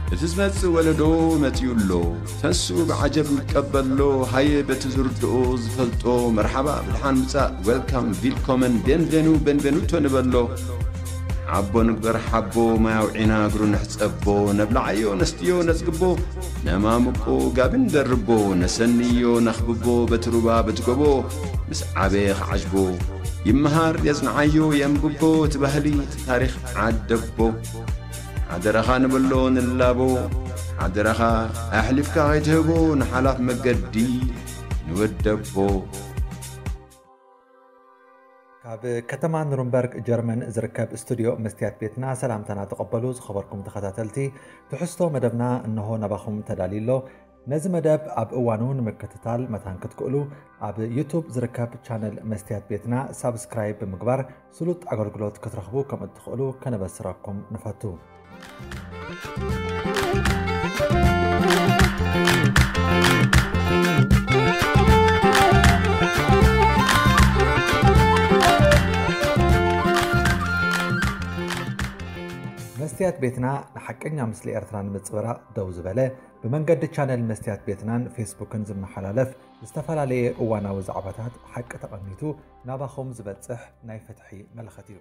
እቲ ዝመጽእ ወለዶ መጺኡ ኣሎ። ተንስኡ ብዓጀብ ንቀበሎ። ሃየ በቲ ዝርድኦ ዝፈልጦ መርሓባ ብድሓን ምጻእ፣ ዌልካም፣ ቪልኮመን፣ ቤንቬኑ፣ ቤንቬኑቶ ንበሎ። ሓቦ ንግበር ሓቦ፣ ማይ ኣውዒና እግሩ ንሕጸቦ። ነብልዓዮ ነስትዮ ነጽግቦ፣ ነማምቆ ጋቢ ንደርቦ። ነሰንዮ ነኽብቦ በቲ ሩባ በቲ ጎቦ፣ ምስ ዓበየ ክዓጅቦ። ይመሃር የጽንዓዮ የንብቦ፣ እቲ ባህሊ እቲ ታሪኽ ዓደቦ። ሓደራኻ ንበሎ ንላቦ፣ ሓደራኻ ኣሕሊፍካ ከይትህቦ ንሓላፍ መገዲ ንወደቦ። ካብ ከተማ ኑርንበርግ ጀርመን ዝርከብ ስቱድዮ መስትያት ቤትና ሰላምታና ተቐበሉ። ዝኸበርኩም ተኸታተልቲ፣ ትሕዝቶ መደብና እንሆ ናባኹም ተዳልዩ ኣሎ። ነዚ መደብ ኣብ እዋኑ ንምክትታል መታን ክትክእሉ፣ ኣብ ዩቱብ ዝርከብ ቻነል መስትያት ቤትና ሳብስክራይብ ብምግባር ስሉጥ ኣገልግሎት ክትረኽቡ ከም እትኽእሉ ከነበስረኩም ንፈቱ። መስትያት ቤትና ንሓቀኛ ምስሊ ኤርትራ ንምጽብራቕ ደው ዝበለ፣ ብመንገዲ ቻነል መስትያት ቤትናን ፌስቡክን ዝመሓላለፍ ዝተፈላለየ እዋናዊ ዛዕባታት ሓቂ ተቐኒቱ ናባኹም ዝበጽሕ ናይ ፍትሒ መለኸት እዩ።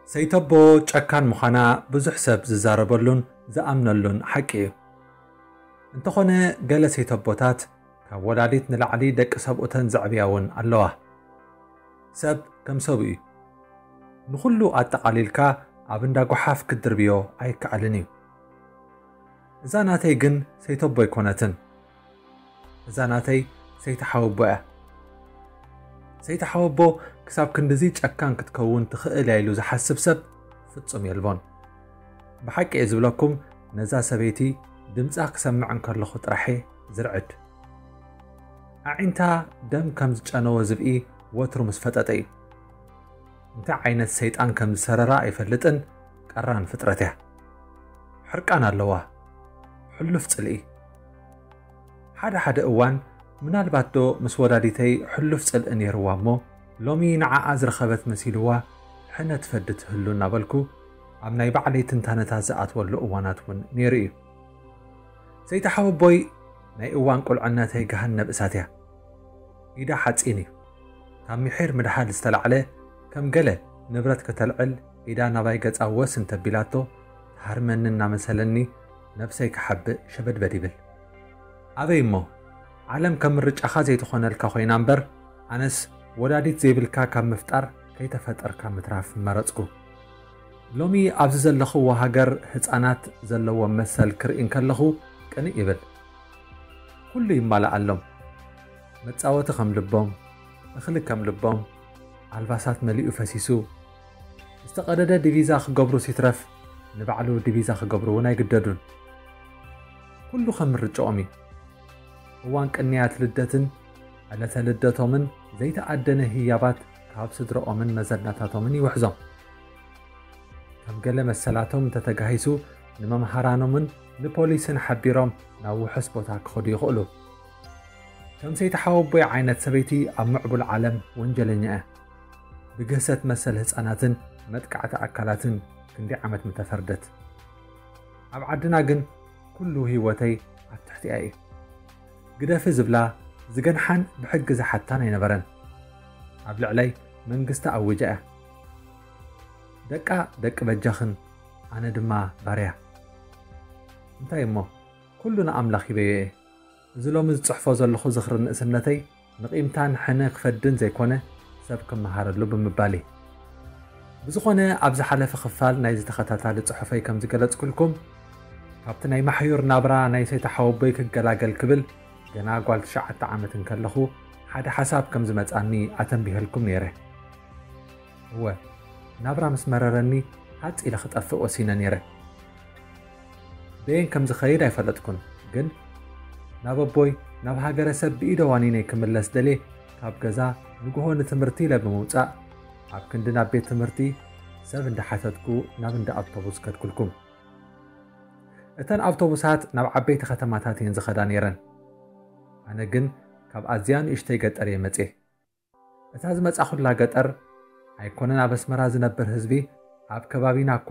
ሰይተቦ ጨካን ምዃና ብዙሕ ሰብ ዝዛረበሉን ዝኣምነሉን ሓቂ እዩ። እንተኾነ፣ ገለ ሰይተቦታት ካብ ወላዲት ንላዕሊ ደቂ ሰብኡተን ዘዕብያ እውን ኣለዋ። ሰብ ከም ሰብኡ እዩ። ንኹሉ ኣጠቓሊልካ ኣብ እንዳ ጓሓፍ ክትድርብዮ ኣይከኣልን እዩ። እዛ ናተይ ግን ሰይተቦ ኣይኮነትን። እዛ ናተይ ሰይቲ ሓወቦ እያ። ሰይቲ ሓወቦ ክሳብ ክንድዚ ጨካን ክትከውን ትኽእል እያ ኢሉ ዝሓስብ ሰብ ፍጹም የልቦን። ብሓቂ እየ ዝብለኩም፣ ነዛ ሰበይቲ ድምጻ ክሰምዕ እንከለኹ ጥራሕ እየ ዝርዕድ። ኣዒንታ ደም ከም ዝጨነወ ዝብኢ ወትሩ ምስ ፈጠጠ እዩ። እንታይ ዓይነት ሰይጣን ከም ዝሰረራ ኣይፈልጥን፣ ቀራን ፍጥረት እያ። ሕርቃን ኣለዋ፣ ሕሉፍ ጽልኢ። ሓደ ሓደ እዋን ምናልባት ዶ ምስ ወላዲተይ ሕሉፍ ጽልኢ ነይርዋ እሞ ሎሚ ንዓኣ ዝረኸበት መሲልዋ ሕነ ትፈዲ ትህሉ እናበልኩ ኣብ ናይ ባዕለይ ትንታነታት ዝኣትወሉ እዋናት እውን ነይሩ እዩ። ሰይቲ ሓወቦይ ናይ እዋን ቁልዕነተይ ገሃነብ እሳት እያ። ኢዳ ሓጺን እዩ። ካብ ምሒር ምድሃል ዝተላዕለ ከም ገለ ንብረት ከተልዕል ኢዳ ናባይ ገጻ ወስ እንተቢላቶ ትሃርመኒ እናመሰለኒ ነብሰይ ክሓብእ ሸበድበድ ይብል። ኣበይ እሞ ዓለም ከም ምርጫኻ ዘይትኾነልካ ኮይና እምበር ኣነስ ወላዲት ዘይብልካ ካብ ምፍጣር ከይተፈጠርካ ምትራፍ ምመረጽኩ። ሎሚ ኣብዚ ዘለኽዎ ሃገር ህጻናት ዘለዎም መሰል ክርኢ እንከለኹ ቅንእ ይብል። ኩሉ ይማላኣሎም። መጻወቲ ከም ልቦም፣ እኽሊ ከም ልቦም፣ ኣልባሳት መሊኡ ፈሲሱ። ዝተቐደደ ዲቪዛ ክገብሩስ ይትረፍ ንባዕሉ ዲቪዛ ክገብሩ እውን ኣይግደዱን። ኩሉ ከም ምርጫኦም እዩ። እዋን ቅንያት ልደትን ዕለተ ልደቶምን ዘይተኣደነ ህያባት ካብ ስድረኦምን መዘናታቶምን ይውሕዞም። ከም ገለ መሰላቶም እንተተጋሂሱ ንመምሃራኖምን ንፖሊስን ሓቢሮም ናብ ውሑስ ቦታ ክኸዱ ይኽእሉ። ከም ሰይቲ ሓወቦይ ዓይነት ሰበይቲ ኣብ ምዕቡል ዓለም ወንጀለኛ እያ። ብግህሰት መሰል ህጻናትን መጥቃዕቲ ኣካላትን ክንደይ ዓመት ምተፈርደት። ኣብ ዓድና ግን ኩሉ ህይወተይ ኣብ ትሕቲኣ እዩ። ግደፊ ዝብላ ዝገንሓን ብሕጊ ዝሓታን ኣይነበረን። ኣብ ልዕለይ መንግስቲ ኣዊጃ እያ። ደቃ ደቂ በጃኽን ኣነ ድማ ባርያ። እንታይ እሞ ኩሉ ንኣምላኽ ሂበዮ እየ። እዚ ሎሚ ዝጽሕፎ ዘለኹ ዝኽሪ ንእስነተይ ንቒምታን ሕነ ክፈድን ዘይኮነ ሰብ ክመሃረሉ ብምባል እዩ። ብዝኾነ ኣብ ዝሓለፈ ክፋል ናይዚ ተኸታታሊ ጽሑፈይ ከም ዝገለጽኩልኩም ካብቲ ናይ ማሕዩር ናብራ ናይ ሰይቲ ሓወቦይ ክገላገል ክብል ገና ጓል ትሽዓተ ዓመት እንከለኹ ሓደ ሓሳብ ከም ዝመጻኒ ኣተንቢሀልኩም ነይረ። እወ ናብራ ምስ መረረኒ ሃጽ ኢለ ክጠፍእ ወሲነ ነይረ። በየን ከም ዝኸይድ ኣይፈለጥኩን፣ ግን ናብ ኣቦይ ናብ ሃገረሰብ ብኢደ ዋኒነይ ክምለስ ደልየ፣ ካብ ገዛ ንግሆ ንትምህርቲ ኢለ ብምውጻእ፣ ኣብ ክንዲ ናብ ቤት ትምህርቲ ሰብ እንዳሓተትኩ ናብ እንዳ ኣውቶቡስ ከድኩልኩም። እተን ኣውቶቡሳት ናብ ዓበይቲ ከተማታት እየን ዝኸዳ ነይረን። ኣነ ግን ካብ ኣዝያ ንእሽተይ ገጠር እየ መጽየ። እታ ዝመጻኹላ ገጠር ኣይኮነን ኣብ ኣስመራ ዝነብር ህዝቢ፣ ኣብ ከባቢና እኳ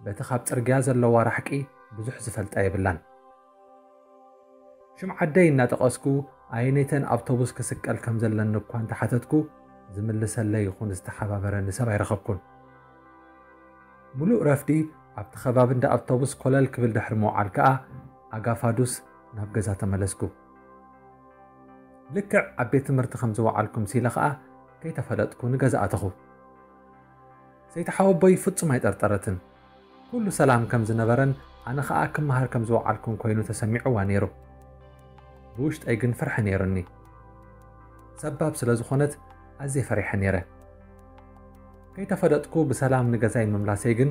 በቲ ካብ ጽርግያ ዘለዋ ራሕቂ ብዙሕ ዝፈልጣ የብላን። ሽም ዓደይ እናጠቐስኩ ኣየነይተን ኣውቶቡስ ክስቀል ከም ዘለኒ እኳ እንተሓተትኩ፣ ዝምልሰለይ ይኹን ዝተሓባበረኒ ሰብ ኣይረኸብኩን። ሙሉእ ረፍዲ ኣብቲ ከባቢ እንዳ ኣውቶቡስ ኮለል ክብል ድሕሪ ምውዓል ከኣ ኣጋፋዱስ ናብ ገዛ ተመለስኩ። ልክዕ ኣብ ቤት ትምህርቲ ከም ዝወዓልኩ ምስ ኢለ ከኣ ከይተፈለጥኩ ንገዛ ኣተኹ። ሰይቲ ሓወቦይ ፍጹም ኣይጠርጠረትን። ኩሉ ሰላም ከም ዝነበረን ኣነ ከኣ ክመሃር ከም ዝወዓልኩን ኮይኑ ተሰሚዕዋ ነይሩ። ብውሽጠይ ግን ፍርሒ ነይሩኒ። ሰባብ ስለ ዝኾነት ኣዝየ ፈሪሐ ነይረ። ከይተፈለጥኩ ብሰላም ንገዛይ ምምላሰይ ግን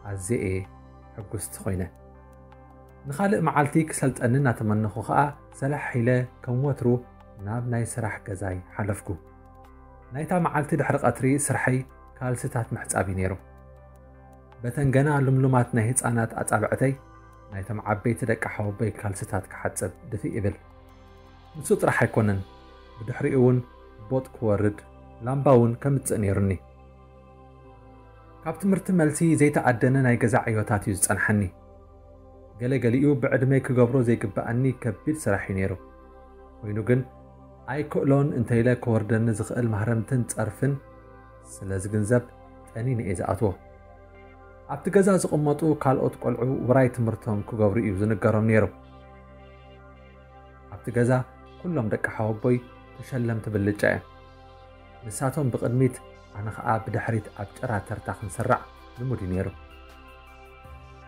ኣዝየ እየ ሕጉስቲ ኮይነ። ንኻልእ መዓልቲ ክሰልጠኒ እናተመነኹ ኸኣ ሰላሕ ኢለ ከም ወትሩ ናብ ናይ ስራሕ ገዛይ ሓለፍኩ። ናይታ መዓልቲ ድሕሪ ቀትሪ ስርሐይ ካልስታት ምሕጻብ እዩ ነይሩ። በተን ገና ልምሉማት ናይ ህጻናት ኣጻብዕተይ ናይቶም ዓበይቲ ደቂ ሓወቦይ ካልስታት ክሓጽብ ድፍእ ይብል። ንሱ ጥራሕ ኣይኮነን፣ ብድሕሪኡ እውን ቦጥ ክወርድ ላምባ እውን ከምጽእ ነይሩኒ። ካብ ትምህርቲ መልሲ ዘይተኣደነ ናይ ገዛ ዕዮታት እዩ ዝጸንሓኒ። ገለ ገሊኡ ብዕድመይ ክገብሮ ዘይግብኣኒ ከቢድ ስራሕ እዩ ነይሩ። ኮይኑ ግን ኣይክእሎን እንተኢለ ከወርደኒ ዝኽእል ማህረምትን ጸርፍን ስለ ዝግንዘብ ጠኒነ እየ ዝኣትዎ። ኣብቲ ገዛ ዝቕመጡ ካልኦት ቆልዑ ውራይ ትምህርቶም ክገብሩ እዩ ዝንገሮም ነይሩ። ኣብቲ ገዛ ኩሎም ደቂ ሓወቦይ ተሸለምቲ ብልጫ እዮም። ንሳቶም ብቕድሚት ኣነ ኸኣ ብድሕሪት ኣብ ጭራ ተርታ ክንስራዕ ልሙድ እዩ ነይሩ።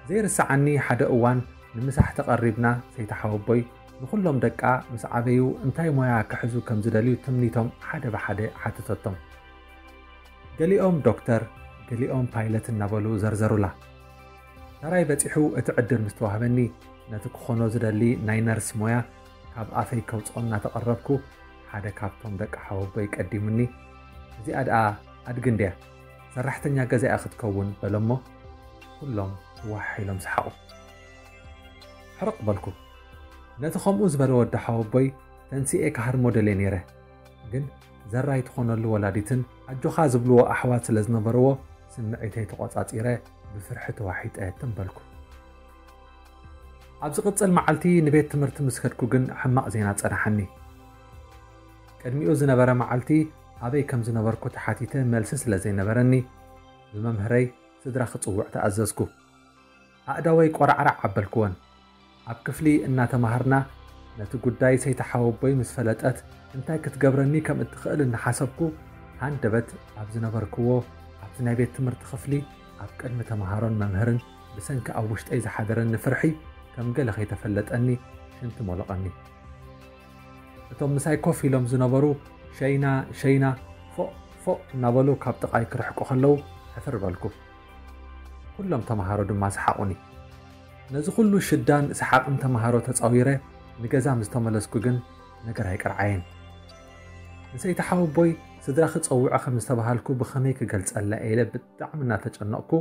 ዘይርስዓኒ ሓደ እዋን ንምሳሕ ተቐሪብና ሰይቲ ሓወቦይ ንኹሎም ደቃ ምስ ዓበዩ እንታይ ሞያ ክሕዙ ከም ዝደልዩ ትምኒቶም ሓደ ብሓደ ሓተተቶም። ገሊኦም ዶክተር፣ ገሊኦም ፓይለት እናበሉ ዘርዘሩላ። ተራይ በጺሑ እቲ ዕድል ምስ ተዋህበኒ ነቲ ክኾኖ ዝደሊ ናይ ነርስ ሞያ ካብ ኣፈይ ከውጽኦ እናተቐረብኩ ሓደ ካብቶም ደቂ ሓወቦይ ቀዲሙኒ፣ እዚኣ ደኣ ኣድጊ እንድያ ሰራሕተኛ ገዛ እያ ክትከውን በሎሞ ኩሎም ዋሕ ኢሎም ሰሓቑ። ሕርቕ በልኩ። ነቲ ከምኡ ዝበለ ወዲ ሓወቦይ ተንሲኤ ክሃርሞ ደልየ ነይረ። ግን ዘራይ ትኾነሉ ወላዲትን ኣጆኻ ዝብልዎ ኣሕዋት ስለ ዝነበርዎ ስምዒተይ ተቖጻጺረ ብፍርሒ ተዋሒጠ ትም በልኩ። ኣብ ዝቕጽል መዓልቲ ንቤት ትምህርቲ ምስ ከድኩ ግን ሕማቕ ዜና ጸናሓኒ። ቅድሚኡ ዝነበረ መዓልቲ ኣበይ ከም ዝነበርኩ ተሓቲተ መልሲ ስለ ዘይነበረኒ ብመምህረይ ስድራ ክጽውዕ ተኣዘዝኩ። ኣእዳወይ ቆራዕራዕ ኣበልክወን። ኣብ ክፍሊ እናተማሃርና ነቲ ጉዳይ ሰይቲ ሓወቦይ ምስ ፈለጠት እንታይ ክትገብረኒ ከም እትኽእል እናሓሰብኩ ሃንደበት ኣብ ዝነበርክዎ ኣብቲ ናይ ቤት ትምህርቲ ክፍሊ ኣብ ቅድሚ ተምሃሮን መምህርን ብሰንኪ ኣብ ውሽጠይ ዝሓደረኒ ፍርሒ ከም ገለ ከይተፈለጠኒ ሽንቲ ሞለቐኒ። እቶም ምሳይ ኮፍ ኢሎም ዝነበሩ ሸይና ሸይና ፎእ ፎእ እናበሉ ካብ ጥቓይ ክርሕቁ ከለዉ ሕፍር በልኩ። ኩሎም ተምሃሮ ድማ ሰሓቑኒ። ነዚ ኩሉ ሽዳን ሰሓቕን ተምሃሮ ተጻዊረ ንገዛ ምስ ተመለስኩ ግን ነገር ኣይቀርዓየን። ንሰይቲ ሓወቦይ ስድራኺ ጸውዐ ከም ዝተባሃልኩ ብኸመይ ክገልጸላ ኢለ ብጣዕሚ እናተጨነቕኩ፣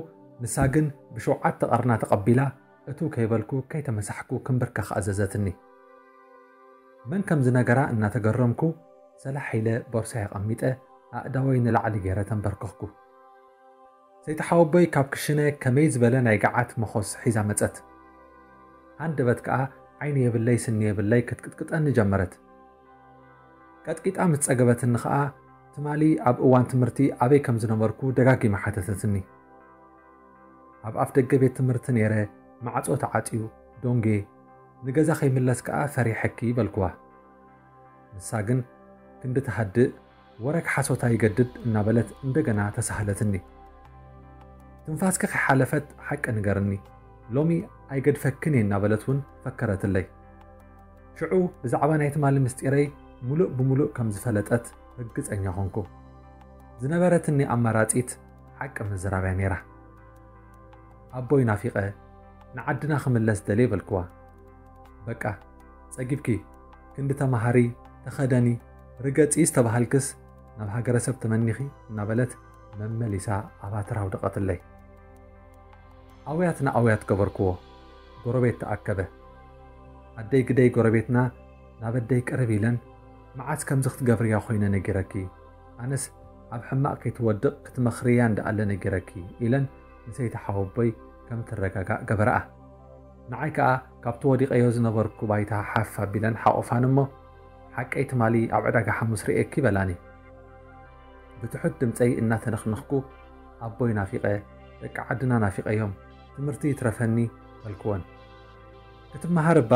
ንሳ ግን ብሸውዓተ ቐርና ተቐቢላ እትው ከይበልኩ ከይተመሳሕኩ ክምብርከኽ ኣዘዘትኒ። መን ከም ዝነገራ እናተገረምኩ ሰላሕ ኢለ ቦርሳይ ኣቐሚጠ ኣእዳወይ ንላዕሊ ገይረ ተንበርከኽኩ። ሰይቲ ሓወቦይ ካብ ክሽነ ከመይ ዝበለ ናይ ገዓት መኾስ ሒዛ መጸት። ሃንደበት ከኣ ዓይኒ የብለይ ስኒ የብለይ ክትቅጥቅጠኒ ጀመረት። ቀጥቂጣ ምስ ጸገበትኒ ከኣ ትማሊ ኣብ እዋን ትምህርቲ ኣበይ ከም ዝነበርኩ ደጋጊማ ሓተተትኒ። ኣብ ኣፍ ደገ ቤት ትምህርቲ ነይረ፣ ማዕጾ ተዓጽዩ፣ ዶንጌ፣ ንገዛ ከይምለስ ከኣ ፈሪሐኪ በልክዋ። ንሳ ግን ክንዲ ትሃድእ ወረክ ሓሶት ኣይገድድ እናበለት እንደገና ተሳህለትኒ። ትንፋስኪ ከይሓለፈት ሓቂ ንገርኒ፣ ሎሚ ኣይገድፈክን እየ እናበለት እውን ፈከረትለይ። ሽዑ ብዛዕባ ናይ ትማሊ ምስጢረይ ሙሉእ ብሙሉእ ከም ዝፈለጠት ርግጸኛ ኾንኩ። ዝነበረትኒ ኣማራጺት ሓቂ ምዝራብ እያ ነይራ። ኣቦይ ናፊቐ ንዓድና ክምለስ ደልየ በልክዋ። በቃ ጸጊብኪ፣ ክንዲ ተማሃሪ፣ ተኸደኒ፣ ርገጺ ዝተባሃልክስ ናብ ሃገረሰብ ተመኒኺ እናበለት መመሊሳ ኣባትር ኣውደቐትለይ። ኣውያትና ኣውያት ገበርክዎ። ጎረቤት ተኣከበ። ኣደይ ግደይ ጎረቤትና ናብ ኣደይ ቅርብ ኢለን፣ "መዓስ ከምዚ ክትገብርያ ኮይነ ነጊረኪ? ኣነስ ኣብ ሕማቕ ከይትወድቕ ክትመኽርያ እንዳኣለ ነጊረኪ" ኢለን ንሰይቲ ሓወቦይ ከም ትረጋጋእ ገበረኣ። ንዓይ ከኣ ካብቲ ወዲቐዮ ዝነበርኩ ባይታ ሓፍ ኣቢለን ሓቖፋን እሞ፣ "ሓቀይ ትማሊ ኣብ ዕዳጋ ሓሙስ ርእየኪ" በላኒ። ብትሑት ድምጸይ እናተነኽነኽኩ፣ "ኣቦይ ናፊቐ፣ ደቂ ዓድና ናፊቐዮም፣ ትምህርቲ ይትረፈኒ" በልክወን። "ክትመሃሪ እባ፣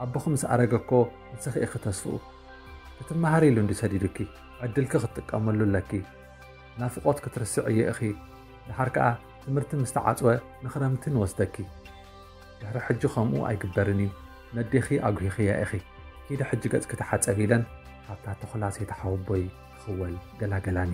ኣቦኺ ምስ ኣረገ እኮ ንስኺ ኢኺ ተስፍኡ። ክትመሃሪ ኢሉ እንዲ ሰዲዱኪ፣ ዕድልኪ ክትጥቀመሉ ኣለኪ። ናፍቖት ክትርስዕዮ ኢኺ። ደሓር ከኣ ትምህርቲ ምስ ተዓጽወ ንኽረምቲ ንወስደኪ። ድሕሪ ሕጂ ከምኡ ኣይግበርን እዩ። ነዴኺ ኣጉሂኽያ ኢኺ። ኪዲ ሕጂ ገጽኪ ተሓጸቢ" ኢለን ካብታ ተኹላ ሰይቲ ሓወቦይ ክኽወል ገላገላኒ።